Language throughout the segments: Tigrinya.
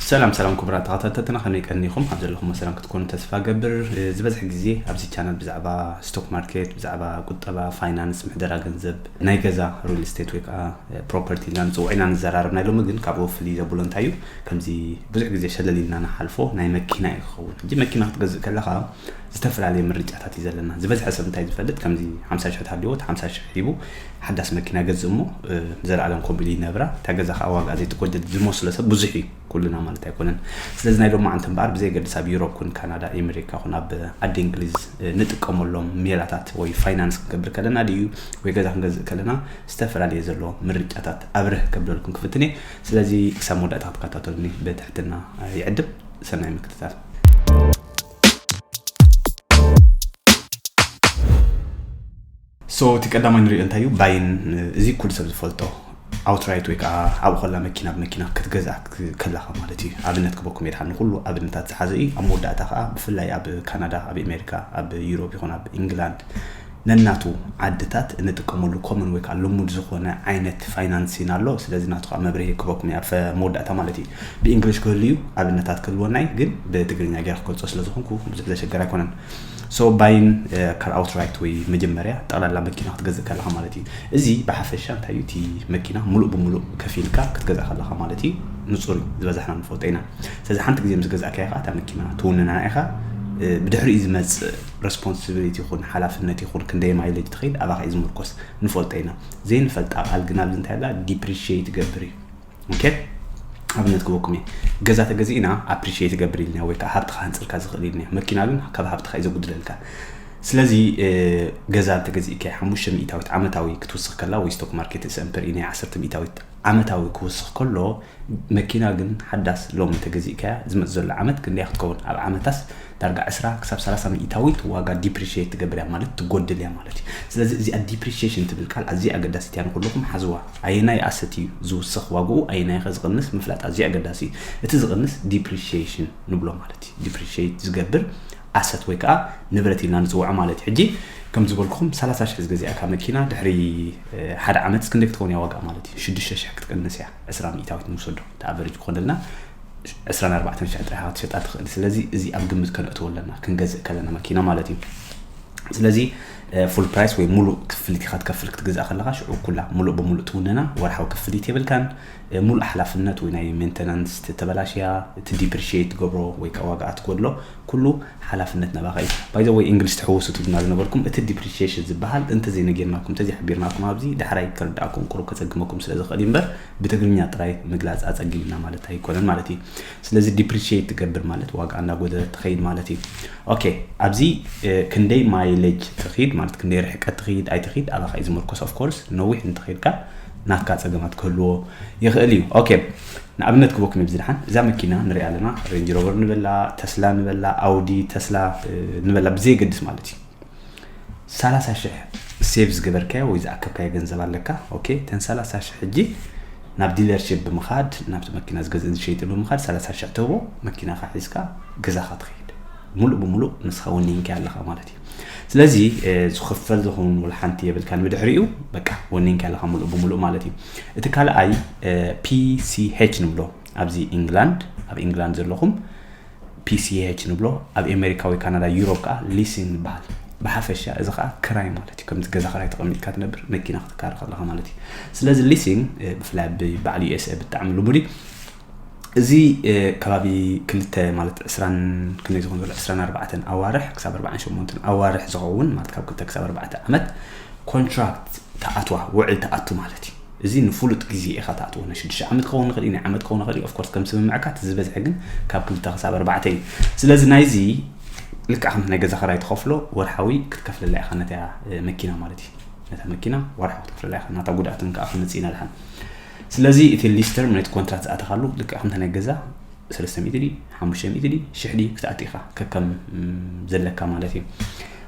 ሰላም ሰላም ክቡራት ተኸታተልትና፣ ከመይ ቀኒኹም? ኣብ ዘለኹም ሰላም ክትኮኑ ተስፋ ገብር። ዝበዝሕ ግዜ ኣብዚ ቻነል ብዛዕባ ስቶክ ማርኬት፣ ብዛዕባ ቁጠባ፣ ፋይናንስ፣ ምሕደራ ገንዘብ፣ ናይ ገዛ፣ ሪል ስቴት ወይ ከዓ ፕሮፐርቲ ኢልና ንፅውዖ ኢና ንዘራረብ። ናይ ሎሚ ግን ካብኡ ፍልይ ዘብሎ እንታይ እዩ? ከምዚ ብዙሕ ግዜ ሸለል ኢልና ንሓልፎ ናይ መኪና እዩ ክኸውን። ሕጂ መኪና ክትገዝእ ከለኻ ዝተፈላለየ ምርጫታት እዩ ዘለና። ዝበዝሐ ሰብ እንታይ ዝፈልጥ፣ ከምዚ ሓምሳ ሽሕ ተሃልዎ፣ ሓምሳ ሽሕ ሂቡ ሓዳስ መኪና ገዝእ እሞ ዘለኣለም ኮምቢሉ ይነብራ። እታ ገዛ ከዓ ዋጋ ዘይትጎድል ዝመስሎ ሰብ ብዙሕ እዩ፣ ኩልና ማለት ኣይኮነን። ስለዚ ናይ ሎማዓንቲ እምበኣር ብዘየገድስ ኣብ ዩሮፕ ኩን፣ ካናዳ፣ ኣሜሪካ ኩን፣ ኣብ ዓዲ እንግሊዝ ንጥቀመሎም ሜላታት ወይ ፋይናንስ ክንገብር ከለና ድዩ ወይ ገዛ ክንገዝእ ከለና ዝተፈላለየ ዘሎ ምርጫታት ኣብርህ ከብለልኩም ክፍትን እየ። ስለዚ ክሳብ መወዳእታ ክትከታተሉኒ ብትሕትና ይዕድም። ሰናይ ምክትታል። So እቲ ቀዳማይ ንሪኦ እንታይ እዩ? ባይን፣ እዚ ኩሉ ሰብ ዝፈልጦ፣ ኣውትራይት ወይ ከዓ ኣብኡ ከላ መኪና ብመኪና ክትገዝኣ ከለኻ ማለት እዩ። ኣብነት ክበኩም የድሓን፣ ንኩሉ ኣብነታት ዝሓዘ እዩ። ኣብ መወዳእታ ከዓ ብፍላይ ኣብ ካናዳ፣ ኣብ ኣሜሪካ፣ ኣብ ዩሮፕ ይኹን ኣብ ኢንግላንድ ነናቱ ዓድታት እንጥቀመሉ ኮመን ወይ ከዓ ልሙድ ዝኾነ ዓይነት ፋይናንሲን ኣሎ። ስለዚ ናቱ ከዓ መብርሂ ክበኩም እየ ኣብ መወዳእታ ማለት እዩ። ብእንግሊሽ ክህሉ እዩ፣ ኣብነታት ክህልወና እዩ፣ ግን ብትግርኛ ገይረ ክገልፆ ስለዝኾንኩ ብዙሕ ዘሸገር ኣይኮነን። So ባይን ካር ኣውትራይት ወይ መጀመርያ ጠቕላላ መኪና ክትገዝእ ከለኻ ማለት እዩ። እዚ ብሓፈሻ እንታይ እዩ? እቲ መኪና ሙሉእ ብሙሉእ ከፊልካ ክትገዝእ ከለኻ ማለት እዩ። ንፁር እዩ፣ ዝበዛሕና ንፈልጦ ኢና። ስለዚ ሓንቲ ግዜ ምስ ገዛእካያ ከዓ እታ መኪና ትውንና ኢኻ። ብድሕሪኡ ዝመፅእ ሬስፖንሲቢሊቲ ይኹን ሓላፍነት ይኹን ክንደይ ማይሌጅ ትኸይድ ኣባኻ እዩ ዝምርኮስ ንፈልጦ ኢና። ዘይንፈልጣ ቃል ግን ኣብዚ እንታይ ኣላ? ዲፕሪሺየት ይገብር እዩ። ኦኬ፣ ኣብነት ክበኩም እየ። ገዛ ተገዚእና ኣፕሪሺየት ይገብር ኢልና ወይ ከዓ ሃብትኻ ህንፅልካ ዝኽእል ኢልና። መኪና ግን ካብ ሃብትኻ እዩ ዘጉድለልካ። ስለዚ ገዛ እንተገዚእካ ሓሙሽተ ሚእታዊት ዓመታዊ ክትውስኽ ከላ ወይ ስቶክ ማርኬት S&P ናይ ዓሰርተ ሚእታዊት ዓመታዊ ክውስኽ ከሎ፣ መኪና ግን ሓዳስ ሎሚ ተገዚእካያ ዝመፅ ዘሎ ዓመት ክንደያ ክትከውን? ኣብ ዓመታስ ዳርጋ ዕስራ ክሳብ ሰላሳ ሚእታዊት ዋጋ ዲፕሪሺየት ትገብር እያ ማለት ትጎድል እያ ማለት እዩ። ስለዚ እዚኣ ዲፕሪሺየሽን ትብል ቃል ኣዝያ ኣገዳሲት እያ፣ ንኩልኹም ሓዝዋ። ኣየናይ ኣሰት እዩ ዝውስኽ ዋግኡ፣ ኣየናይ ከ ዝቕንስ ምፍላጥ ኣዝዩ ኣገዳሲ እዩ። እቲ ዝቕንስ ዲፕሪሺየሽን ንብሎ ማለት እዩ። ዲፕሪሺየት ዝገብር ኣሰት ወይ ከዓ ንብረት ኢልና ንፅውዖ ማለት እዩ። ሕጂ ከም ዝበልኩኹም ሰላሳ ሽሕ ዝገዚኣካ መኪና ድሕሪ ሓደ ዓመት ክንደይ ክትከውን እያ ዋጋ ማለት እዩ? ሽዱሽተ ሽሕ ክትቅንስ እያ። ዕስራ ሚእታዊት ንውሰዶ፣ እቲ ኣቨሬጅ ክኾነልና ዕስራን ኣርባዕተን ሽሕ ጥራሕ ክትሸጣ ትኽእል። ስለዚ እዚ ኣብ ግምት ከነእትዎ ኣለና ክንገዝእ ከለና መኪና ማለት እዩ። ስለዚ ፉል ፕራይስ ወይ ሙሉእ ክፍሊት ኢኻ ትከፍል ክትገዝእ ከለኻ፣ ሽዑ ኩላ ሙሉእ ብሙሉእ ትውንና፣ ወርሓዊ ክፍሊት የብልካን። ሙሉእ ሓላፍነት ወይ ናይ ሜንተናንስ ተበላሽያ፣ እቲ ዲፕሪሺየት ትገብሮ ወይ ከዓ ዋጋ ትጎድሎ፣ ኩሉ ሓላፍነት ናባኻ እዩ። ባይ ዘ ወይ እንግሊሽ ትሕውሱ ትብሉና ዝነበርኩም፣ እቲ ዲፕሪሺየሽን ዝበሃል እንተዘይነጊርናኩም፣ እንተዘይሓቢርናኩም ኣብዚ ዳሕራይ ከርድኣኩም ቁሩብ ከፀግመኩም ስለ ዝኽእል እዩ እምበር፣ ብትግርኛ ጥራይ ምግላፅ ኣፀጊምና ማለት ኣይኮነን ማለት እዩ። ስለዚ ዲፕሪሺየት ትገብር ማለት ዋጋ እናጎደለት ትኸይድ ማለት እዩ። ኦኬ፣ ኣብዚ ክንደይ ማይሌጅ ትኽይድ ማለት ክንደይ ርሕቀት ትኽይድ ኣይትኽይድ ኣባኻ እዩ ዝምርኮስ። ኦፍ ኮርስ ነዊሕ እንተኸይድካ ናትካ ፀገማት ክህልዎ ይኽእል እዩ። ኦኬ፣ ንኣብነት ክበኩም ብዝድሓን እዛ መኪና ንሪኣ ኣለና፣ ሬንጅ ሮቨር ንበላ፣ ተስላ ንበላ፣ ኣውዲ፣ ተስላ ንበላ ብዘየገድስ ማለት እዩ። ሰላሳ ሽሕ ሴቭ ዝገበርካዮ ወይ ዝኣከብካዮ ገንዘብ ኣለካ። ኦኬ፣ ተን ሰላሳ ሽሕ ሕጂ ናብ ዲለርሺፕ ብምኻድ፣ ናብቲ መኪና ዝገዝእን ዝሸይጥን ብምኻድ ሰላሳ ሽሕ ትህቦ፣ መኪናኻ ሒዝካ ገዛኻ ትኸይድ። ሙሉእ ብሙሉእ ንስኻ ወኒንካ ኣለኻ ማለት እዩ። ስለዚ ዝኽፈል ዝኸውን ወላ ሓንቲ የብልካን ብድሕሪኡ፣ በቃ ወኒንካ ኣለኻ ሙሉእ ብሙሉእ ማለት እዩ። እቲ ካልኣይ ፒሲኤች ንብሎ፣ ኣብዚ ኢንግላንድ፣ ኣብ ኢንግላንድ ዘለኹም ፒሲኤች ንብሎ፣ ኣብ ኣሜሪካ ወይ ካናዳ ዩሮፕ ከዓ ሊሲንግ ይበሃል። ብሓፈሻ እዚ ከዓ ክራይ ማለት እዩ። ከምዚ ገዛ ክራይ ተቐሚጥካ ትነብር፣ መኪና ክትካረ ከለኻ ማለት እዩ። ስለዚ ሊሲንግ ብፍላይ ኣብ በዓል ዩኤስኤ ብጣዕሚ ልሙድ እዩ። እዚ ከባቢ ክልተ ማለት ዕስራን ክንደይ ዝኸውን ዘሎ ዕስራን ኣርባዕተን ኣዋርሕ ክሳብ ኣርባዓን ሸሞንተን ኣዋርሕ ዝኸውን ማለት ካብ ክልተ ክሳብ ኣርባዕተ ዓመት ኮንትራክት ተኣትዋ፣ ውዕል ተኣቱ ማለት እዩ። እዚ ንፍሉጥ ግዜ ኢኻ ተኣትዎ፣ ናይ ሽዱሽተ ዓመት ክኸውን ይኽእል እዩ፣ ናይ ዓመት ክኸውን ይኽእል እዩ። ኦፍኮርስ ከም ስምምዕካ እቲ ዝበዝሐ ግን ካብ ክልተ ክሳብ ኣርባዕተ እዩ። ስለዚ ናይዚ ልክዕ ከምቲ ናይ ገዛ ክራይ ትኸፍሎ ወርሓዊ ክትከፍለላ ኢኻ ነታ መኪና ማለት እዩ። ነታ መኪና ወርሓዊ ክትከፍለላ ኢኻ፣ ናታ ጉድኣትን ከዓ ክንመጽእ ኢና ድሓን። ስለዚ እቲ ሊስተር ነቲ ኮንትራት ዝኣተኻሉ ልክዕ ከምቲ ናይ ገዛ ሰለስተ ሚእቲ ድዩ ሓሙሽተ ሚእቲ ድዩ ሽሕ ድዩ ክትኣቱ ኢኻ፣ ከከም ዘለካ ማለት እዩ።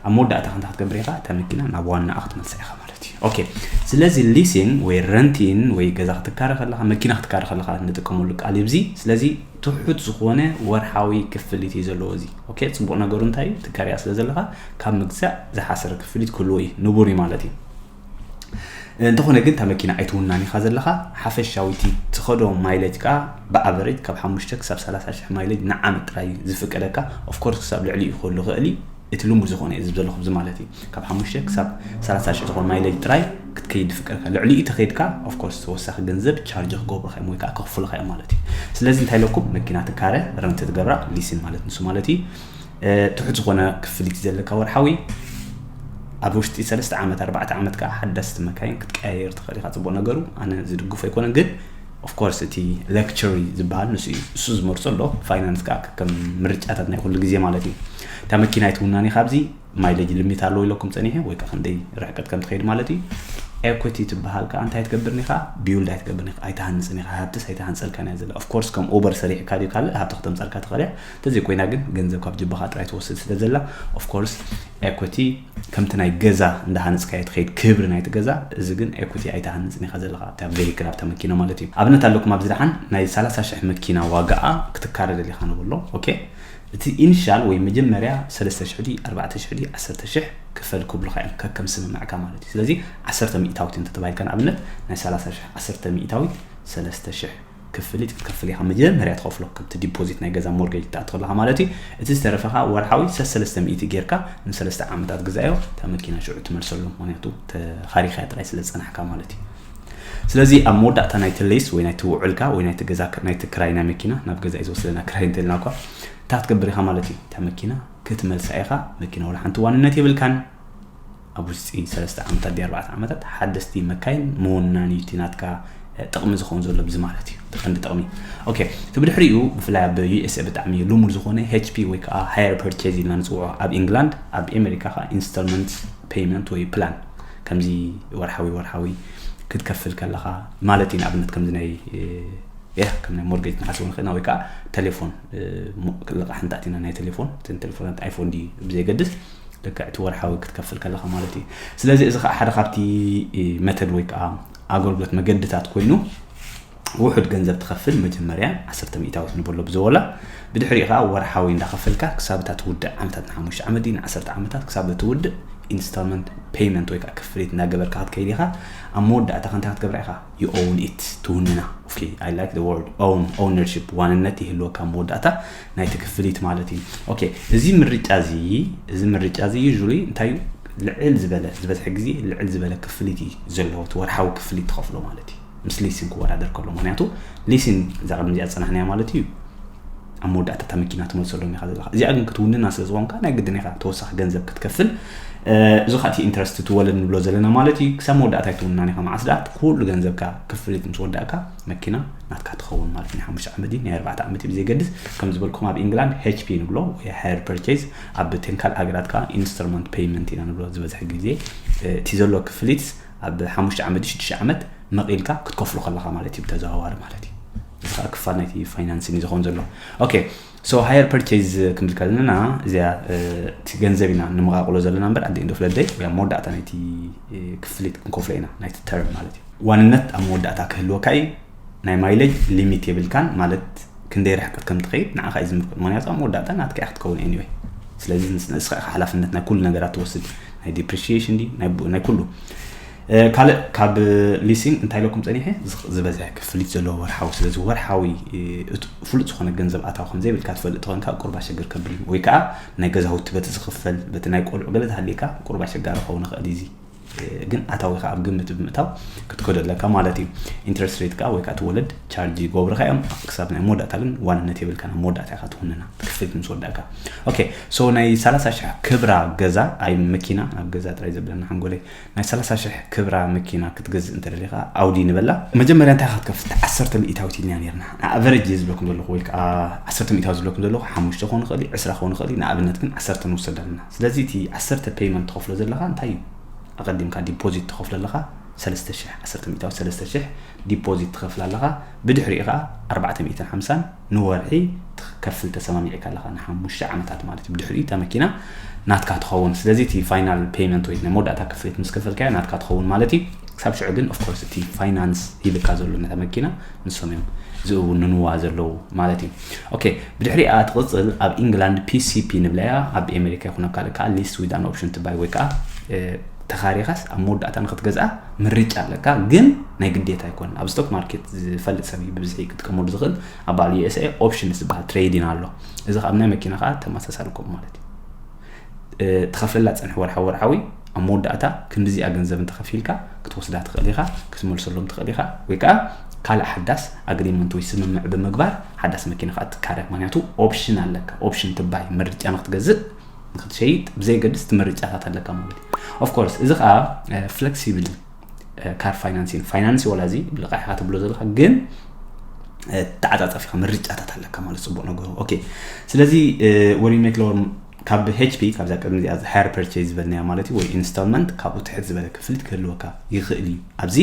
ኣብ መወዳእታ ክንታ ክትገብር ኢኻ፣ እታ መኪና ናብ ዋናኣ ክትመልሳ ኢኻ ማለት እዩ። ኦኬ፣ ስለዚ ሊሲን ወይ ረንቲን ወይ ገዛ ክትካረ ከለኻ፣ መኪና ክትካረ ከለኻ ንጥቀመሉ ቃል እዩ እዚ። ስለዚ ትሑት ዝኾነ ወርሓዊ ክፍሊት እዩ ዘለዎ እዚ። ኦኬ፣ ፅቡቕ ነገሩ እንታይ እዩ? ትካርያ ስለ ዘለኻ ካብ ምግዛእ ዝሓሰረ ክፍሊት ክህልዎ እዩ፣ ንቡር እዩ ማለት እዩ። እንተኾነ ግን እታ መኪና ኣይትውናን ኢኻ ዘለኻ። ሓፈሻዊ እቲ ትኸዶ ማይለጅ ከኣ ብኣቨሬጅ ካብ ሓሙሽተ ክሳብ ሰላሳ ሽሕ ማይለጅ ንዓመት ጥራይ ዝፍቀደካ። ኦፍኮርስ ክሳብ ልዕሊኡ ክህሉ ይኽእል እዩ። እቲ ልሙድ ዝኾነ እዩ ዝብል ዘለኹ ኣብዚ ማለት እዩ። ካብ ሓሙሽተ ክሳብ ሰላሳ ሽሕ ዝኾነ ማይለጅ ጥራይ ክትከይድ ዝፍቀደካ። ልዕሊኡ ተኸይድካ ኦፍኮርስ ተወሳኺ ገንዘብ ቻርጅ ክገብሩኻ እዮም ወይ ከዓ ከኽፍሉኻ እዮም ማለት እዩ። ስለዚ እንታይ ኢለኩም፣ መኪና ትካረ፣ ረንት ትገብራ፣ ሊሲን ማለት ንሱ ማለት እዩ። ትሑት ዝኾነ ክፍሊት ዘለካ ወርሓዊ፣ ኣብ ውሽጢ ሰለስተ ዓመት ኣርባዕተ ዓመት ከዓ ሓደስቲ መካይን ክትቀያየር ትኽእል ኢኻ። ፅቡቅ ነገሩ ኣነ ዝድግፎ ኣይኮነን፣ ግን ኦፍኮርስ እቲ ለክቸሪ ዝበሃል ንሱ እዩ። እሱ ዝመርፆ ኣሎ። ፋይናንስ ከዓ ከም ምርጫታት ናይ ኩሉ ግዜ ማለት እዩ። እታ መኪና ኣይትውናን ኢኻ ኣብዚ ማይለጅ ልሚት ኣለዎ ኢለኩም ፀኒሐ ወይ ከዓ ክንደይ ርሕቀት ከም ትኸይድ ማለት እዩ። ኤኩቲ ትበሃል ከዓ እንታይ ትገብር ኢኻ? ቢውልድ ኣይትገብር ኢኻ፣ ኣይትሃንፅን ኢኻ። ሃብትስ ኣይትሃንፀልካን እያ ዘላ። ኦፍኮርስ ከም ኡበር ሰሪሕካ ድዩ ካልእ ሃብቲ ክተምፀልካ ትኽእል እያ። እንተዘይኮይና ግን ገንዘብ ካብ ጅባኻ ጥራይ ትወስድ ስለ ዘላ ኦፍኮርስ ኤኩቲ ከምቲ ናይ ገዛ እንዳሃነፅካዮ ትኸይድ ክብሪ ናይቲ ገዛ፣ እዚ ግን ኤኩቲ ኣይትሃንፅን ኢኻ ዘለኻ ኣብታ ቬሂክል ኣብታ መኪና ማለት እዩ። ኣብነት ኣለኩም ኣብዚ ደሓን ናይ ሰላሳ ሽሕ መኪና ዋጋኣ ክትካረ ደሊኻ ንብሎ። ኦኬ፣ እቲ ኢኒሻል ወይ መጀመርያ ሰለስተ ሽሕ ድዩ ኣርባዕተ ሽሕ ድዩ ዓሰርተ ሽሕ ክፈል ክብሉኻ እዮም ከከም ስምምዕካ ማለት እዩ። ስለዚ ዓሰርተ ሚእታዊት እንተተባሂልካ ንኣብነት ናይ ሰላሳ ሽሕ ዓሰርተ ሚእታዊት ሰለስተ ሽሕ ክፍሊት ክትከፍል ኢኻ። መጀመርያ ትኸፍሎ ከምቲ ዲፖዚት ናይ ገዛ ሞርጌጅ ትኣትኸለኻ ማለት እዩ። እቲ ዝተረፈኻ ወርሓዊ ሰለስተ ሚእቲ ጌርካ ንሰለስተ ዓመታት ግዛዮ፣ እታ መኪና ሽዑ ትመልሰሉ፣ ምክንያቱ ተኻሪኻ ጥራይ ስለ ዝጸናሕካ ማለት እዩ። ስለዚ ኣብ መወዳእታ ናይቲ ሌስ ወይ ናይቲ ውዕልካ ወይ ናይቲ ገዛ ናይቲ ክራይ ናይ መኪና፣ ናብ ገዛ እዩ ዝወስደና ክራይ እንተልና እኳ፣ እንታይ ክትገብር ኢኻ ማለት እዩ? እታ መኪና ክትመልሳ ኢኻ። መኪና ወላ ሓንቲ ዋንነት የብልካን። ኣብ ውሽጢ ሰለስተ ዓመታት ድዩ ኣርባዕተ ዓመታት ሓደስቲ መካይን ምውናን እዩ እቲ ናትካ ጥቕሚ ዝኸውን ዘሎ ብዚ ማለት እዩ። እቲ ቀንዲ ጥቕሚ። ኦኬ፣ እቲ ብድሕሪኡ ብፍላይ ኣብ ዩ ኤስ ኤ ብጣዕሚ ልሙድ ዝኾነ ኤች ፒ ወይ ከዓ ሃየር ፐርቼዝ ኢልና ንፅውዖ ኣብ ኢንግላንድ፣ ኣብ ኣሜሪካ ከዓ ኢንስቶልመንት ፔይመንት ወይ ፕላን፣ ከምዚ ወርሓዊ ወርሓዊ ክትከፍል ከለኻ ማለት እዩ። ንኣብነት ከምዚ ናይ ያ ከም ናይ ሞርጌጅ ንሓስቦ ንኽእልና ወይ ከዓ ቴሌፎን ልቓሕ እንተኣቲና ናይ ቴሌፎን እተን ቴሌፎናት ኣይፎን ድዩ ብዘይገድስ ልክዕ እቲ ወርሓዊ ክትከፍል ከለኻ ማለት እዩ። ስለዚ እዚ ከዓ ሓደ ካብቲ መተድ ወይ ከዓ ኣገልግሎት መገድታት ኮይኑ ውሑድ ገንዘብ ትኸፍል መጀመርያ ዓሰርተ ሚእታዊት ንበሎ ብዘወላ ብድሕሪኡ ከዓ ወርሓዊ እንዳኸፈልካ ክሳብ እታ ትውድእ ዓመታት ንሓሙሽተ ዓመት ድዩ ንዓሰርተ ዓመታት ክሳብ ትውድእ ኢንስቶልመንት ፔይመንት ወይ ከዓ ክፍሊት እንዳገበርካ ክትከይድ ኢኻ። ኣብ መወዳእታ ከ እንታይ ክትገብራ ኢኻ? You own it፣ ትውንና። Okay, I like the word own, ownership፣ ዋንነት ይህልወካ ኣብ መወዳእታ ናይቲ ክፍሊት ማለት እዩ። Okay፣ እዚ ምርጫ እዚ እዚ ምርጫ እዚ usually እንታይ እዩ? ልዕል ዝበለ ዝበዝሐ ግዜ ልዕል ዝበለ ክፍሊት እዩ ዘለዎ፣ እቲ ወርሓዊ ክፍሊት ትኸፍሎ ማለት እዩ ምስ ሊሲን ክወዳደር ከሎ። ምክንያቱ ሊሲን እዛ ቅድሚ እዚኣ ዝፀናሕናያ ማለት እዩ ኣብ መወዳእታ እታ መኪና ትመልሰሎም ኢኻ ዘለኻ። እዚኣ ግን ክትውንና ስለ ዝኾንካ ናይ ግድን ኢኻ ተወሳኺ ገንዘብ ክትከፍል። እዚ ኻቲ ኢንትረስት ትወለድ ንብሎ ዘለና ማለት እዩ። ክሳብ መወዳእታ ኣይትውንናን ኢኻ። መዓስ ደኣ ኩሉ ገንዘብካ ክፍሊት ምስ ወዳእካ መኪና ናትካ ትኸውን ማለት ናይ ሓሙሽተ ዓመት ናይ ኣርባዕተ ዓመት ብዘይገድስ ከም ዝበልኩም ኣብ ኢንግላንድ ኤች ፒ ንብሎ ወይ ሃየር ፐርቼዝ ኣብ ቴንካል ሃገራት ከዓ ኢንስቶልመንት ፔይመንት ኢና ንብሎ። ዝበዝሐ ግዜ እቲ ዘሎ ክፍሊት ኣብ ሓሙሽተ ዓመት ሽዱሽተ ዓመት መቒልካ ክትከፍሎ ከለኻ ማለት እዩ ብተዘዋዋሪ ማለት እዩ። እዚ ከዓ ክፋል ናይቲ ፋይናንሲንግ እዩ ዝኸውን ዘሎ። ኦኬ፣ so ሃየር ፐርቼዝ ክንብል ከለና እዚኣ እቲ ገንዘብ ኢና ንምቓቕሎ ዘለና እምበር ኣደ ኢንዶ ፍለደይ ወይ ኣብ መወዳእታ ናይቲ ክፍሊት ክንከፍሎ ኢና ናይቲ ተርም ማለት እዩ። ዋንነት ኣብ መወዳእታ ክህልወካ እዩ። ናይ ማይለጅ ሊሚት የብልካን ማለት ክንደይ ርሕቀት ከም ትኸይድ ንዓኻ እዩ ዝምልከት። ምክንያቱ ኣብ መወዳእታ ናትካ እያ ክትከውን anyway። ስለዚ ንስኻ ኢኻ ሓላፍነት ናይ ኩሉ ነገራት ትወስድ፣ ናይ ዲፕሪሺዬሽን ድዩ ናይ ኩሉ። ካልእ ካብ ሊሲንግ እንታይ ኢለኩም ፀኒሐ ዝበዝሐ ክፍሊት ዘለዎ ወርሓዊ። ስለዚ ወርሓዊ ፍሉጥ ዝኾነ ገንዘብ ኣታዊ ከም ዘይብልካ ትፈልጥ ተኾንካ ቁርባ ሸግር ከብል እዩ። ወይ ከዓ ናይ ገዛውቲ በቲ ዝኽፈል በቲ ናይ ቆልዑ ገለ ተሃልየካ ቁርባ ሸጋሪ ክኸውን ይኽእል እዩ። ግን ኣታዊኻ ኣብ ግምት ብምእታው ክትከዶ ኣለካ ማለት እዩ። ኢንትረስት ሬት ከዓ ወይ ከዓ እቲ ወለድ ቻርጅ ይገብሩኻ እዮም። ክሳብ ናይ መወዳእታ ግን ዋንነት የብልካ፣ ናብ መወዳእታ ኢኻ ትውንና ክፍሊት ምስ ወዳእካ። ኦኬ፣ so ናይ ሰላሳ ሽሕ ክብራ ገዛ ኣይ መኪና ናብ ገዛ ጥራይ ዘብለና ሓንጎለይ ናይ ሰላሳ ሽሕ ክብራ መኪና ክትገዝእ እንተደሊኻ ኣውዲ ንበላ መጀመርያ እንታይ ክትከፍል ዓሰርተ ሚእታዊት ኢልና ነርና። ኣቨሬጅ ዝብለኩም ዘለኹ ወይ ከዓ ዓሰርተ ሚእታዊት ዝብለኩም ዘለኹ ሓሙሽተ ክኾን ይኽእል እዩ፣ ዕስራ ክኾን ይኽእል እዩ። ንኣብነት ግን ዓሰርተ ንውሰድ ኣለና። ስለዚ እቲ ዓሰርተ ፔይመንት ትኸፍሎ ዘለኻ እንታይ እዩ? ኣቐዲምካ ዲፖዚት ትኸፍሎ ኣለኻ ሰለስተ ሽሕ፣ ዓሰርተ ሚእታዊት ሰለስተ ሽሕ ዲፖዚት ትኸፍል ኣለኻ። ብድሕሪኡ ኸዓ ኣርባዕተ ሚእትን ሓምሳን ንወርሒ ትከፍል ተሰማሚዕካ ኣለኻ ንሓሙሽተ ዓመታት ማለት እዩ። ብድሕሪኡ እታ መኪና ናትካ ትኸውን። ስለዚ እቲ ፋይናል ፔይመንት ወይ ናይ መወዳእታ ክፍሊት ምስ ከፈልካዮ ናትካ ትኸውን ማለት እዩ። ክሳብ ሽዑ ግን ኦፍኮርስ እቲ ፋይናንስ ሂብካ ዘሎ ነታ መኪና ንሶም እዮም ዝእውንንዋ ዘለዉ ማለት እዩ። ኦኬ፣ ብድሕሪኣ ትቕፅል ኣብ ኢንግላንድ ፒ ሲ ፒ ንብለያ፣ ኣብ ኣሜሪካ ይኹን ኣብ ካልእ ከዓ ሊስ ዊዝ ኣን ኦፕሽን ትባይ ወይ ከዓ ተኻሪኻስ ኣብ መወዳእታ ንክትገዝኣ ምርጫ ኣለካ፣ ግን ናይ ግዴታ ኣይኮን። ኣብ ስቶክ ማርኬት ዝፈልጥ ሰብ እዩ ብብዝሒ ክጥቀመሉ ዝኽእል። ኣብ ባዕሉ USA ኦፕሽንስ ዝበሃል ትሬዲን ኣሎ። እዚ ካብ ናይ መኪና ከዓ ተመሳሳሊ ከምኡ ማለት እዩ። ትኸፍለላ ፅንሕ ወርሓዊ ወርሓዊ ኣብ መወዳእታ ክንዲዚኣ ገንዘብ እንተኸፊልካ ክትወስዳ ትኽእል ኢኻ፣ ክትመልሰሎም ትኽእል ኢኻ፣ ወይ ከዓ ካልእ ሓዳስ ኣግሪመንት ወይ ስምምዕ ብምግባር ሓዳስ መኪና ከዓ ትካረ። ምክንያቱ ኦፕሽን ኣለካ። ኦፕሽን ትባይ ምርጫ ንክትገዝእ ንክትሸይጥ ብዘይገድስ እቲ ምርጫታት ኣለካ ማለት እዩ። ኦፍኮርስ እዚ ከዓ ፍሌክሲብል ካር ፋይናንሲንግ ፋይናንስ ዋላ እዚ ብልቃሕ ኢኻ ትብሎ ዘለካ፣ ግን ተዓፃፀፊኻ ምርጫታት ኣለካ ማለት ፅቡቅ ነገሩ። ኦኬ፣ ስለዚ ወሪ ሜክ ሎር ካብ HP ካብዛ ቅድሚ እዚኣ ሃየር ፐርቼዝ ዝበልናያ ማለት እዩ ወይ ኢንስቶልመንት ካብኡ ትሕት ዝበለ ክፍሊት ክህልወካ ይኽእል እዩ። ኣብዚ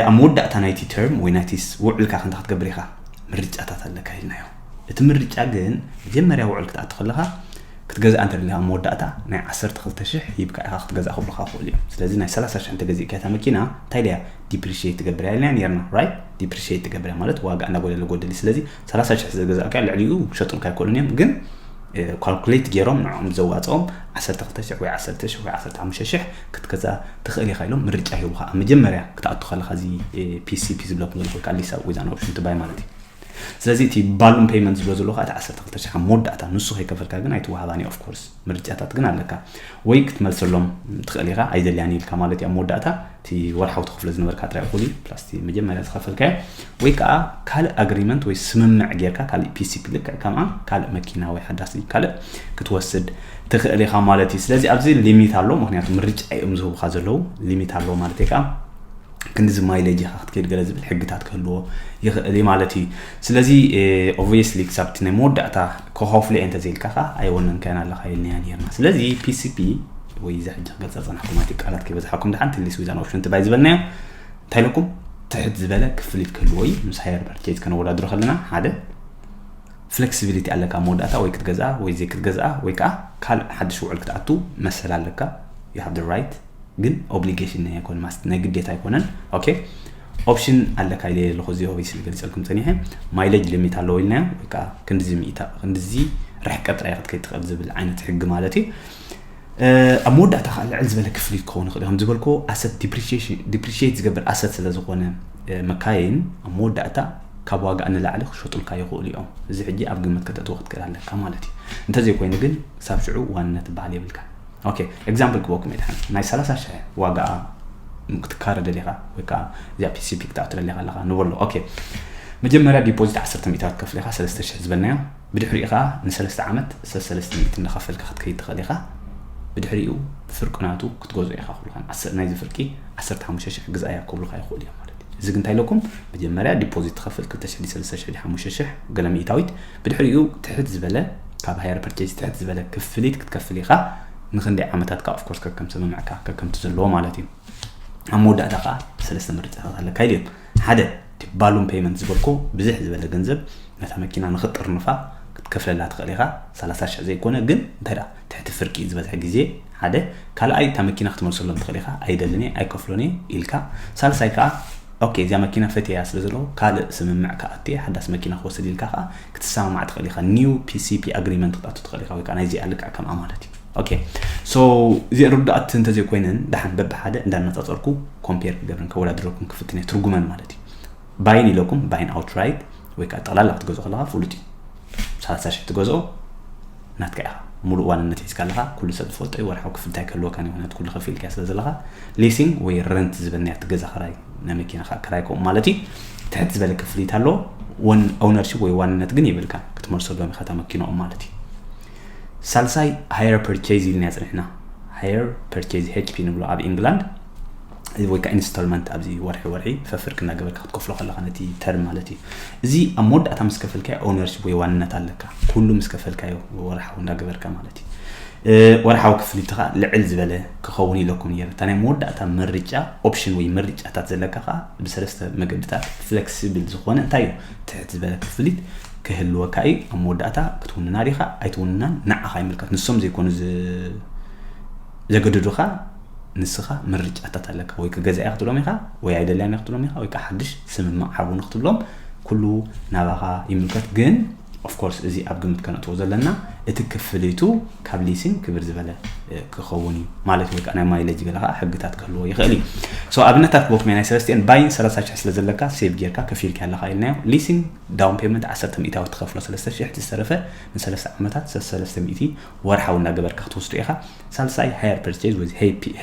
ኣብ መወዳእታ ናይቲ ተርም ወይ ናይቲ ውዕልካ ከንታ ክትገብር ኢኻ ምርጫታት ኣለካ ኢልናዮ። እቲ ምርጫ ግን መጀመርያ ውዕል ክትኣቱ ከለካ ክትገዝኣ እንተደሊካ ኣብ መወዳእታ ናይ ዓሰርተ ክልተ ሽሕ ሂብካ ኢኻ ክትገዝኣ ክብሉካ ይኽእሉ እዮም። ስለዚ ናይ ሰላሳ ሽሕ እንተገዚእካ እታ መኪና እንታይ ድያ ዲፕሪሺየት ትገብር እያ ኢልና ነርና፣ ራይት? ዲፕሪሺየት ትገብር እያ ማለት ዋጋ እናጎደለ ጎደል። ስለዚ ሰላሳ ሽሕ ዝገዛእካ ልዕሊኡ ክሸጡልካ ኣይክእሉን እዮም፣ ግን ካልኩሌት ገይሮም ንዕኦም ዘዋፅኦም ዓሰርተ ክልተ ሽሕ ወይ ዓሰርተ ሽሕ ወይ ዓሰርተ ሓሙሽተ ሽሕ ክትገዛ ትኽእል ኢኻ ኢሎም ምርጫ ሂቡኻ። ኣብ መጀመርያ ክትኣቱ ከለካ እዚ PCP ዝብለኩም ዘለኹ ካልሊሳ ዊዛን ኦፕሽን ትባይ ማለት እዩ። ስለዚ እቲ ባሉን ፔይመንት ዝብሎ ዘለኹ እቲ ዓሰርተ ክልተ ሽሕ መወዳእታ ንሱ ከይከፈልካ ግን ኣይትወሃባን እዩ። ኦፍኮርስ ምርጫታት ግን ኣለካ፣ ወይ ክትመልሰሎም ትኽእል ኢኻ ኣይደልያን ኢልካ ማለት እዩ። ኣብ መወዳእታ እቲ ወርሓዊ ትኸፍሎ ዝነበርካ ጥራይ እኹል እዩ ፕላስ እቲ መጀመርያ ዝኸፈልካዮ፣ ወይ ከዓ ካልእ ኣግሪመንት ወይ ስምምዕ ጌርካ ካልእ PCP ልክዕ ከምኣ ካልእ መኪና ወይ ሓዳስ ካልእ ክትወስድ ትኽእል ኢኻ ማለት እዩ። ስለዚ ኣብዚ ሊሚት ኣሎ፣ ምክንያቱ ምርጫ እዮም ዝህቡካ ዘለዉ። ሊሚት ኣሎ ማለት እዩ ከዓ ክንዲዚ ማይሌጅ ኢኻ ክትከይድ ገለ ዝብል ሕግታት ክህልዎ ይኽእል እዩ ማለት እዩ። ስለዚ ኦብቪየስሊ ክሳብ እቲ ናይ መወዳእታ ክኸፍሎ እየ እንተዘይልካ ከዓ ኣይወነንካዮን ኣለካ ኢልናያ ነርና። ስለዚ PCP ወይ እዚ ሕጂ ክገልፃ ዝፀናሕኩማ እቲ ቃላት ከይበዝሓኩም ድሓን ትሊስ ዊዛን ኦፕሽን ትባይ ዝበልናዮ እንታይ ኢለኩም ትሕት ዝበለ ክፍሊት ክህልዎ እዩ። ምስ ሃየር ፐርቼዝ ከነወዳድሮ ከለና ሓደ ፍሌክሲቢሊቲ ኣለካ መወዳእታ ወይ ክትገዝኣ ወይ ዘይክትገዝኣ ወይ ከዓ ካልእ ሓድሽ ውዕል ክትኣቱ መሰል ኣለካ። You have the right ግን ኦብሊጌሽን ናይ ኣይኮን ማስት ናይ ግዴታ ኣይኮነን። ኦኬ ኦፕሽን ኣለካ ኢለ ኣለኹ። እዚ ኦብቪስሊ ገሊፀልኩም ፀኒሐ ማይሌጅ ሊሚት ኣለዎ ኢልናዮ ወይ ከዓ ክንድዚ ሚእታ ክንድዚ ርሕቀት ጥራይ ክትከይድ ትኽእል ዝብል ዓይነት ሕጊ ማለት እዩ። ኣብ መወዳእታ ከዓ ልዕል ዝበለ ክፍሊት ክኸውን ይኽእል እዩ። ከም ዝበልኩ ኣሰት ዲፕሪሺየት ዝገብር ኣሰት ስለ ዝኾነ መካይን ኣብ መወዳእታ ካብ ዋጋ ንላዕሊ ክሸጡልካ ይኽእሉ እዮም። እዚ ሕጂ ኣብ ግምት ከተእትዎ ክትክእል ኣለካ ማለት እዩ። እንተዘይኮይኑ ግን ክሳብ ሽዑ ዋንነት በዓል የብልካ። ኦኬ ኤግዛምፕል ክበኩም ይድሓን ናይ ሰላሳ ሽሕ ዋጋ ክትካረ ደሊኻ ወይ ከዓ እዚኣ PCP ክትኣቱ ደሊኻ ኣለኻ ንበሎ። ኦኬ መጀመርያ ዲፖዚት ዓሰርተ ሚእታታት ከፍል ኢኻ ሰለስተ ሽሕ ዝበልናዮ ብድሕሪኡ ከዓ ንሰለስተ ዓመት ሰለስተ ሚእቲ እንዳኸፈልካ ክትከይድ ትኽእል ኢኻ። ብድሕሪኡ ፍርቂ ናቱ ክትገዝኦ ኢኻ ክብሉካ። ናይዚ ፍርቂ ዓሰርተ ሓሙሽተ ሽሕ ግዝኣያ ክብሉካ ይኽእሉ እዮም ማለት እዩ። እዚ ግን እንታይ ኢለኩም መጀመርያ ዲፖዚት ትኸፍል ክልተ ሽሕ ሰለስተ ሽሕ ሓሙሽተ ሽሕ ገለ ሚእታዊት ብድሕሪኡ ትሕት ዝበለ ካብ ሃየር ፐርቼዝ ትሕት ዝበለ ክፍሊት ክትከፍል ኢኻ። ንክንደይ ዓመታት ከዓ ኦፍኮርስ ከከም ስምምዕካ ከከምቲ ዘለዎ ማለት እዩ። ኣብ መወዳእታ ከዓ ሰለስተ ምርጫታት ኣለካ ኢሉ ሓደ ባሉን ፔይመንት ዝበልኮ ብዝሕ ዝበለ ገንዘብ ነታ መኪና ንክጥርንፋ ክትከፍለላ ትኽእል ኢኻ። ሰላሳ ሽሕ ዘይኮነ ግን እንታይ ደኣ ትሕቲ ፍርቂ ዝበዝሐ ግዜ ሓደ ካልኣይ እታ መኪና ክትመልሰሎም ትኽእል ኢኻ። ኣይደልን እየ ኣይከፍሎን እየ ኢልካ ሳልሳይ ከዓ ኦኬ እዚኣ መኪና ፈትየያ ስለ ዘለኹ ካልእ ስምምዕ ክኣቱ እየ ሓዳስ መኪና ክወስድ ኢልካ ከዓ ክትሰማማዕ ትኽእል ኢኻ። ኒው PCP ኣግሪመንት ክትኣቱ ትኽእል ኢኻ ወይ ከዓ ናይዚኣ ልክዕ ከምኣ ማለት እዩ። ኦኬ ሶ እዚአ ርዱኣት እንተዘይኮይነን ደሓን በብሓደ እንዳነፃፀርኩ ኮምፔር ክገብርን ከወዳድረኩም ክፍትን እየ ትርጉመን ማለት እዩ። ባይን ኢለኩም ባይን ኣውትራይት ወይ ከዓ ጠቕላላ ክትገዝኦ ከለካ ፍሉጥ እዩ። ሰላሳ ሽሕ ትገዝኦ ናትካ ኢኻ ሙሉእ ዋንነት ሒዝካ ኣለካ። ኩሉ ሰብ ዝፈልጦ እዩ። ወርሓዊ ክፍልታይ ከህልወካ ምክንያቱ ኩሉ ከፊልካ ስለ ዘለካ ሊሲንግ ወይ ረንት ዝበልናያ ትገዛ ክራይ ናይ መኪና ከዓ ክራይ ከምኡ ማለት እዩ። ትሕት ዝበለ ክፍሊት ኣሎ። ኦነርሽፕ ወይ ዋንነት ግን የብልካ ክትመልሰሎም ኢካ እታ መኪናኦም ማለት እዩ። ሳልሳይ ሃየር ፐርቼዝ ኢልናያ ፅኒሕና። ሃየር ፐርቼዝ HP ንብሎ ኣብ ኢንግላንድ ወይ ከዓ ኢንስቶልመንት ኣብዚ ወርሒ ወርሒ ፈፍርቂ እናገበርካ ክትከፍሎ ከለካ ነቲ ተርም ማለት እዩ። እዚ ኣብ መወዳእታ ምስ ከፈልካዮ ኦነርሽፕ ወይ ዋንነት ኣለካ። ኩሉ ምስ ከፈልካዮ ወርሓዊ እናገበርካ ማለት እዩ። ወርሓዊ ክፍሊትኻ ልዕል ዝበለ ክኸውን ኢለኩም ነይረ። እታ ናይ መወዳእታ ምርጫ ኦፕሽን ወይ ምርጫታት ዘለካ ከዓ ብሰለስተ መገድታት ፍሌክሲብል ዝኾነ እንታይ እዩ ትሕት ዝበለ ክፍሊት ክህልወካ እዩ። ኣብ መወዳእታ ክትውንና ዲኻ ኣይትውንናን ንዓኻ ይምልከት። ንሶም ዘይኮኑ ዘገድዱኻ ንስኻ ምርጫታት ኣለካ። ወይ ክገዛ እያ ክትብሎም ኢኻ ወይ ኣይደልያን እያ ክትብሎም ኢኻ ወይ ከዓ ሓድሽ ስምምዕ ሓቡኒ ክትብሎም ኩሉ ናባኻ ይምልከት። ግን ኦፍኮርስ እዚ ኣብ ግምት ከነእትዎ ዘለና እቲ ክፍሊቱ ካብ ሊሲንግ ክብር ዝበለ ክኸውን እዩ ማለት ወይ ከዓ ናይ ማይለጅ ገለ ከዓ ሕግታት ክህልዎ ይኽእል እዩ። ኣብነታት ክቦኩም ናይ ሰለስቲአን ባይን ሰላሳ ሽሕ ስለ ዘለካ ሴቭ ጌርካ ከፊልካ ኣለካ ኢልናዮ። ሊሲንግ ዳውን ፔመንት ዓሰርተ ሚእታዊ ትኸፍሎ ሰለስተ ሽሕ፣ ዝተረፈ ንሰለስተ ዓመታት ሰለስተ ሚእቲ ወርሓዊ እናገበርካ ክትወስዶ ኢኻ። ሳልሳይ ሃየር ፐርቼዝ ወይ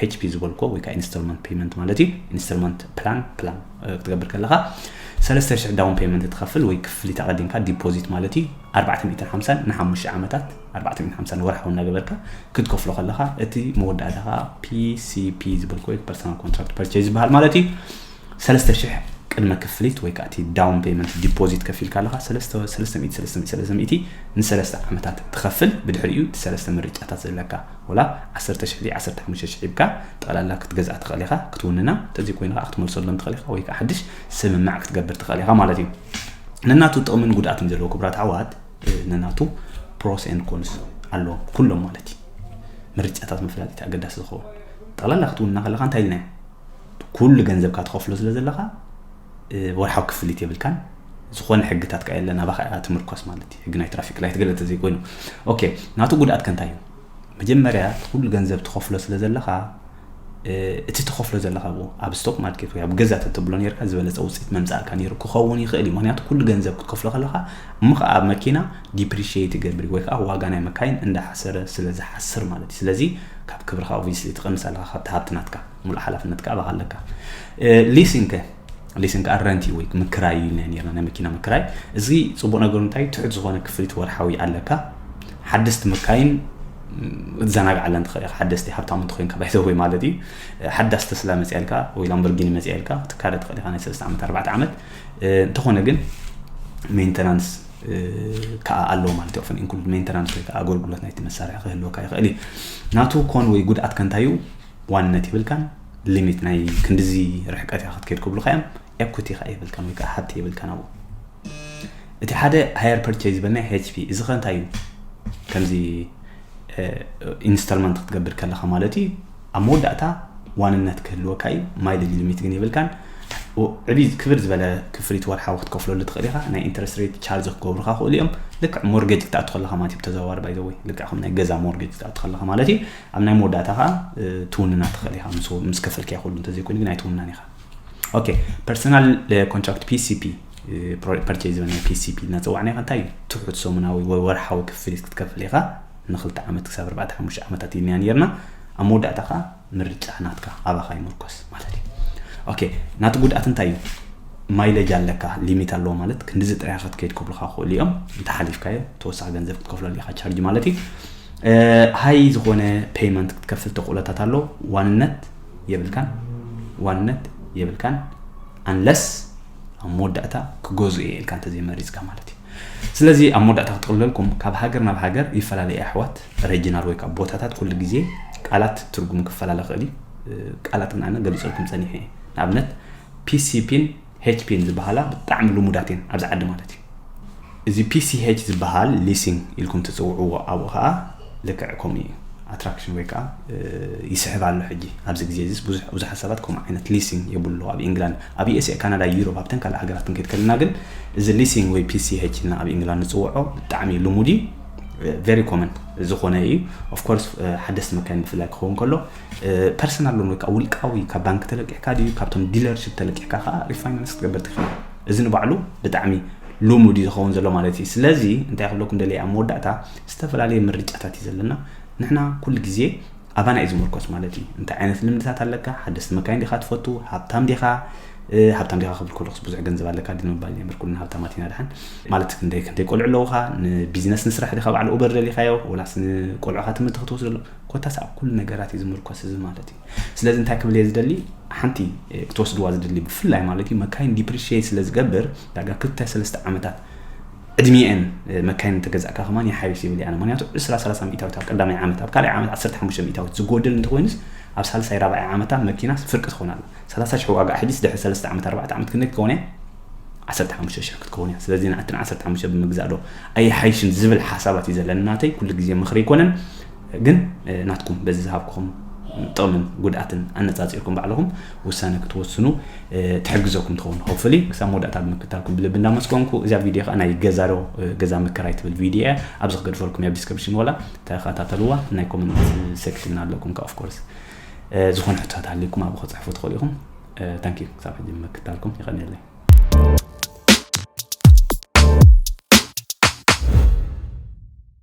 ኤችፒ ዝበልኮ ወይ ከዓ ኢንስቶልመንት ፔመንት ማለት እዩ። ኢንስቶልመንት ፕላን ፕላን ክትገብር ከለካ ሰለስተ ሽሕ ዳውን ፔመንት ትኸፍል ወይ ክፍሊት ኣቐዲምካ ዲፖዚት ማለት እዩ። ኣርባዕተ ሚእትን ሓምሳን ንሓሙሽተ ዓመታት ኣርባዕተ ሚእትን ሓምሳን ወርሓዊ እናገበርካ ክትከፍሎ ከለካ እቲ መወዳእታ ከዓ ፒሲፒ ዝበልኮ ወይ ፐርሰናል ኮንትራክት ፐርቼዝ ዝበሃል ማለት እዩ። ሰለስተ ሽሕ ቅድመ ክፍሊት ወይ ከዓ እቲ ዳውን ፔመንት ዲፖዚት ከፊልካ ኣለካ ሰለስተ ሚእቲ ሰለስተ ሚእቲ ንሰለስተ ዓመታት ትኸፍል። ብድሕሪኡ እቲ ሰለስተ ምርጫታት ዘለካ ወላ ዓሰርተ ሽሕ ዓሰርተ ሓሙሽተ ሽሕ ሂብካ ጠቕላላ ክትገዝኣ ትኽእል ኢኻ ክትውንና። እንተዘይኮይኑ ከዓ ክትመልሰሎም ትኽእል ኢኻ ወይ ከዓ ሓድሽ ስምምዕ ክትገብር ትኽእል ኢኻ ማለት እዩ። ነናቱ ጥቕምን ጉድኣትን ዘለዎ ክቡራት ኣሕዋት ነናቱ ፕሮስ ኤንድ ኮንስ ኣለዎም ኩሎም ማለት እዩ። ምርጫታት መፈላጢት ኣገዳሲ ዝኸውን ጠቕላላ ክትውንና ከለካ እንታይ ኢልና ኩሉ ገንዘብካ ትኸፍሎ ስለ ዘለካ ወርሓዊ ክፍሊት የብልካን። ዝኾነ ሕግታት ከ የለን ኣባኻ እያ ትምርኮስ ማለት እዩ። ሕጊ ናይ ትራፊክ ላይት ገለ ተዘይኮይኑ ኦኬ። ናቱ ጉድኣት ከ እንታይ እዩ? መጀመርያ ኩሉ ገንዘብ ትኸፍሎ ስለ ዘለካ እቲ ትኸፍሎ ዘለካ ብኡ ኣብ ስቶክ ማርኬት ወይ ኣብ ገዛ ተትብሎ ነርካ ዝበለፀ ውፅኢት መምፃእካ ነይሩ ክኸውን ይኽእል እዩ። ምክንያቱ ኩሉ ገንዘብ ክትከፍሎ ከለካ እሞ ከዓ ኣብ መኪና ዲፕሪሽት ይገብር ወይ ከዓ ዋጋ ናይ መካይን እንዳሓሰረ ስለ ዝሓስር ማለት እዩ። ስለዚ ካብ ክብርካ ኦብቪስሊ ትቐንስ ኣለካ ካብቲ ሃብቲ ናትካ ሙሉእ ሓላፍነት ከዓ ኣባኻ ኣለካ። ሊሲንግ ከ ሊሲንግ ከዓ ረንቲ ወይ ምክራይ እዩ ነርና ናይ መኪና ምክራይ። እዚ ፅቡቅ ነገሩ እንታይ ትሑት ዝኾነ ክፍሊት ወርሓዊ ኣለካ። ሓደስቲ መካይን ክትዘናግዓለን ትኽእል ኢኻ። ሓደስቲ ሃብታም እንተኮይንካ ባይዘወይ ማለት እዩ። ሓዳስ ተስላ መፅኣልካ ወይ ላምበርጊኒ መፅኣልካ ትካረ ትኽእል ኢኻ ናይ ሰለስተ ዓመት ኣርባዕተ ዓመት። እንተኾነ ግን ሜንተናንስ ከዓ ኣለዎ ማለት እዩ። ኦፍን ኢንክሉድ ሜንተናንስ ወይ ከዓ ኣገልግሎት ናይቲ መሳርሒ ክህልወካ ይኽእል እዩ። ናቱ ኮን ወይ ጉድኣት ከንታዩ ዋንነት የብልካን። ሊሚት ናይ ክንድዚ ርሕቀት ኢኻ ክትከይድ ክብሉካ እዮም። ኤኩቲ ከዓ የብልካን ወይ ከዓ ሃብቲ የብልካን ኣብኡ። እቲ ሓደ ሃየር ፐርቼዝ ዝበልና ኤችፒ እዚ ከ እንታይ እዩ? ከምዚ ኢንስቶልመንት ክትገብር ከለካ ማለት እዩ። ኣብ መወዳእታ ዋንነት ክህልወካ እዩ። ማይለጅ ሊሚት ግን የብልካን። ዕብይ ክብር ዝበለ ክፍሊት ወርሓዊ ክትከፍለሉ ትኽእል ኢኻ። ናይ ኢንትረስት ሬት ቻርጅ ክገብሩካ ክእሉ እዮም። ልክዕ ሞርጌጅ ክትኣቱ ከለካ ማለት እዩ ብተዘዋዋሪ ባይዘወይ ልክዕ ከም ናይ ገዛ ሞርጌጅ ክትኣቱ ከለካ ማለት እዩ። ኣብ ናይ መወዳእታ ከዓ ትውንና ትኽእል ኢኻ ምስ ከፈልክያ ኩሉ እንተዘይኮይኑ ግን ኣይትውንናን ኢኻ። ኦኬ ፐርሰናል ኮንትራክት ፒሲፒ ፐርቼዝ ዝበልና ፒሲፒ እናፀዋዕና ኢኻ እንታይ እዩ ትሑት ሰሙናዊ ወይ ወርሓዊ ክፍሊት ክትከፍል ኢኻ። ንክልተ ዓመት ክሳብ ኣርባዕተ ሓሙሽተ ዓመታት ኢልና ነርና ኣብ መወዳእታ ከዓ ምርጫ ናትካ ኣባኻ ይምርኮስ ማለት እዩ። ኦኬ ናቲ ጉድኣት እንታይ እዩ? ማይለጅ ኣለካ ሊሚት ኣለዎ ማለት ክንድዚ ጥራይ ክትከይድ ክብሉካ ክእሉ እዮም። እንተሓሊፍካዮ ተወሳኺ ገንዘብ ክትከፍለሉ ኢኻ ቻርጅ ማለት እዩ። ሃይ ዝኾነ ፔይመንት ክትከፍል ተኽእሎታት ኣሎ። ዋንነት የብልካን ዋንነት የብልካን ኣንለስ ኣብ መወዳእታ ክገዙ እየ ኢልካ እንተዘይመሪፅካ ማለት እዩ። ስለዚ ኣብ መወዳእታ ክትቕልለልኩም ካብ ሃገር ናብ ሃገር ይፈላለየ ኣሕዋት ረጅናል ወይ ካብ ቦታታት ኩሉ ግዜ ቃላት ትርጉም ክፈላለ ክእል እዩ። ቃላት ግን ኣነ ገሊፀልኩም ፀኒሐ እየ። ንኣብነት ፒሲፒን ኤችፒን ዝበሃላ ብጣዕሚ ልሙዳት እየን ኣብዚ ዓዲ ማለት እዩ። እዚ ፒሲኤች ዝበሃል ሊሲንግ ኢልኩም ትፅውዕዎ ኣብኡ ከዓ ልክዕ ከምኡ እዩ። ኣትራክሽን ወይ ከዓ ይስሕብ ኣሎ ሕጂ ኣብዚ ግዜ እዚ ብዙሓት ሰባት ከምኡ ዓይነት ሊሲንግ የብሉ ኣብ ኢንግላንድ ኣብ ዩኤስኤ ካናዳ ዩሮፕ ኣብተን ካልእ ሃገራት ክንከይድ ከለና ግን እዚ ሊሲንግ ወይ ፒሲኤች ኢልና ኣብ ኢንግላንድ ንፅውዖ ብጣዕሚ ልሙድ እዩ። ቨሪ ኮመን ዝኾነ እዩ። ኦፍኮርስ ሓደስቲ መካይን ብፍላይ ክኸውን ከሎ ፐርሰናል ሎን ወይ ከዓ ውልቃዊ ካብ ባንክ ተለቂሕካ ድዩ ካብቶም ዲለርሽፕ ተለቂሕካ ከዓ ሪፋይናንስ ክትገብር ትኽእል። እዚ ንባዕሉ ብጣዕሚ ልሙድ እዩ ዝኸውን ዘሎ ማለት እዩ። ስለዚ እንታይ ክብለኩም ደልየ ኣብ መወዳእታ ዝተፈላለየ ምርጫታት እዩ ዘለና። ንሕና ኩሉ ግዜ ኣባና እዩ ዝምርኮስ ማለት እዩ። እንታይ ዓይነት ልምድታት ኣለካ? ሓደስቲ መካይን ዲኻ ትፈቱ? ሃብታም ዲኻ? ሃብታም ዲኻ ክብል ከለኩስ ብዙሕ ገንዘብ ኣለካ ድምባል ነበር ኩልና ሃብታማት ኢና ድሓን ማለት ክንደይ ክንደይ ቆልዑ ኣለውኻ ንቢዝነስ ንስራሕ ዲኻ ባዕሉ ኡበር ደሊኻዮ ወላስ ንቆልዑኻ ትምህርቲ ክትወስደሎም ኮታስ ኣብ ኩሉ ነገራት እዩ ዝምርኮስ እዚ ማለት እዩ። ስለዚ እንታይ ክብል እየ ዝደሊ ሓንቲ ክትወስድዋ ዝደሊ ብፍላይ ማለት እዩ መካይን ዲፕሪሽት ስለ ዝገብር ዳጋ ክልተ ሰለስተ ዓመታት ዕድሚኤን መካይን እንተገዛእካ ከማን ይሓይሽ ይብል እያ ምክንያቱ ዕስራ ሰላሳ ሚእታዊት ኣብ ቀዳማይ ዓመት ኣብ ካልኣይ ዓመት ዓሰርተ ሓሙሽተ ሚእታዊት ዝጎድል እንተኮይኑስ ኣብ ሳልሳይ ራብዓይ ዓመታ መኪናስ ፍርቂ ትኾን ኣላ ሰላሳ ሽሕ ዋጋ ሕጂስ ድሕሪ ሰለስተ ዓመት ኣርባዕተ ዓመት ክንደይ ትከውን እያ ዓሰርተ ሓሙሽተ ሽሕ ክትከውን እያ ስለዚ ንኣትን ዓሰርተ ሓሙሽተ ብምግዛእ ዶ ኣይሓይሽን ዝብል ሓሳባት እዩ ዘለኒ ናተይ ኩሉ ግዜ ምኽሪ ኣይኮነን ግን ናትኩም በዚ ዝሃብኩኹም ጥቕምን ጉድኣትን ኣነፃፂርኩም ባዕልኹም ውሳነ ክትወስኑ ትሕግዘኩም ትኸውን። Hopefully ክሳብ መወዳእታ ብምክታልኩም ብልቢ እንዳመስገንኩ፣ እዚኣ ቪድዮ ከዓ ናይ ገዛ ዶ ገዛ ምክራይ ትብል ቪድዮ እያ። ኣብዚ ክገድፈልኩም እያ ኣብ ዲስክሪፕሽን፣ ወላ ተኸታተልዋ። ናይ ኮመንት ሴክሽን ኣለኩም ከዓ of course ዝኾነ ሕቶታት ሃልይኩም ኣብኡ ክፅሕፉ ትኽእሉ ኢኹም። Thank you ክሳብ ሕጂ ብምክታልኩም፣ የቐንየለይ።